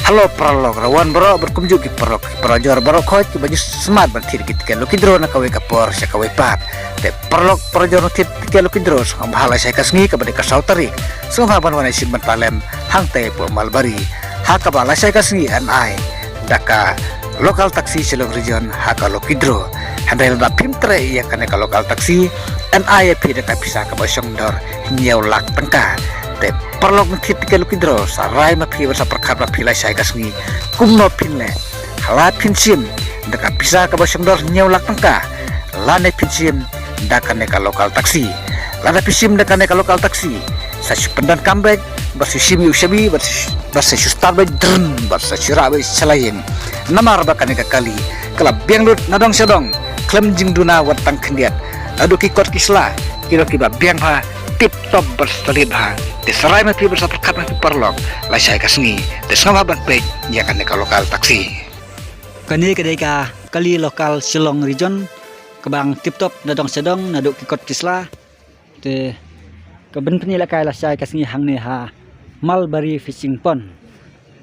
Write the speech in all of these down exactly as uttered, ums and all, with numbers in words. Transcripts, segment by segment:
Hello paralok, rawan baroh bad kumjuh ki paralok, ki parajor baroh khoit kiba ju smat ban thied ki tiket lucky draw na kawei ka por sha kawei pat. Te paralok parajor na thied tiket lucky draw, sngewbha lashai ka sngi kaba dei ka saw tarik, sngewbha ban wan ïashim bynta lem hangtei hapoh Malbari, ha kaba lashai ka sngi yn ai da ka local taxi Shillong Region ha ka lucky draw. Hynrei lada phim treh ïa kane ka local taxi, yn ai ïa phi da ka pisa kaba shong dor hynñiew lak tyngka. Te paralok na thied tiket lucky draw, sa rai ma phi bad sa pyrkhat ma phi lashai ka sngi kumno phin leh. Lada phin shim da ka pisa kaba shong dor hynñiew lak tyngka, lane phin shim da kane ka local taxi. Lada phi shim da kane ka local taxi, sa shu pyndonkam beit, bad sa shu shim ïa u shabi, bad sa shu, bad sa shu start beit, drrm, bad sa shu rah beit sha la ïing. Namar ba kane ka kali ka la biang lut na dong sha dong, khlem jingduna wat tang khyndiat. Haduh ki kot ki sla ki long kiba biang bha, tip top bad solid bha. Te sa rai ma phi bad sa pyrkhat ma phi paralok lashai ka sngi. Te sngewbha ban peit ïa kane ka local taxi. Kane ka dei ka kali local Shillong Region kaba biang tip top na dong sha dong, naduh ki kot ki sla. Te ka por pynïalehkai lashai ka sngi hangne ha Malbari Fishing Pond.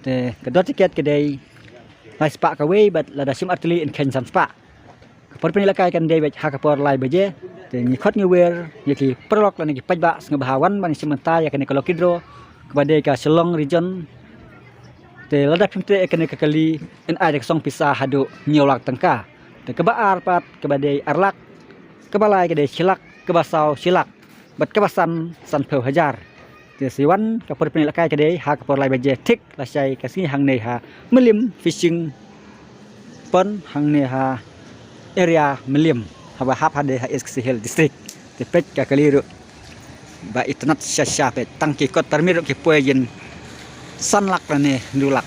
Te ka dor tiket ka dei lai spah kawei, bad lada shim artylli yn kheiñ san spah. Ka por pynïalehkai kan dei beit ha ka por lai baje. Te ngi khot ngi wer ïa ki paralok lane ki paidbah, sngewbha wan ban shim bynta ïa kane ka lucky draw kaba dei ka Shillong Region. Te lada phim treh ïa kane ka kali, yn ai da ka song pisa haduh hynñiew lak tyngka. Te kaba ar pat kaba dei ar lak, kaba lai ka dei shi lak, kaba saw shi lak, bad kaba san sanphew hajar. Te sa wan, ka por pynïalehkai ka dei ha ka por lai baje thik lashai ka sngi hangne ha Mylliem Fishing Pond, hangne ha area Mylliem, haba hap hadien ha East Khasi Hills District. Te peit ka kali ruh ba itynnad shisha, peit tang ki kot permit ruh ki poi jin san lak lane hynriew lak.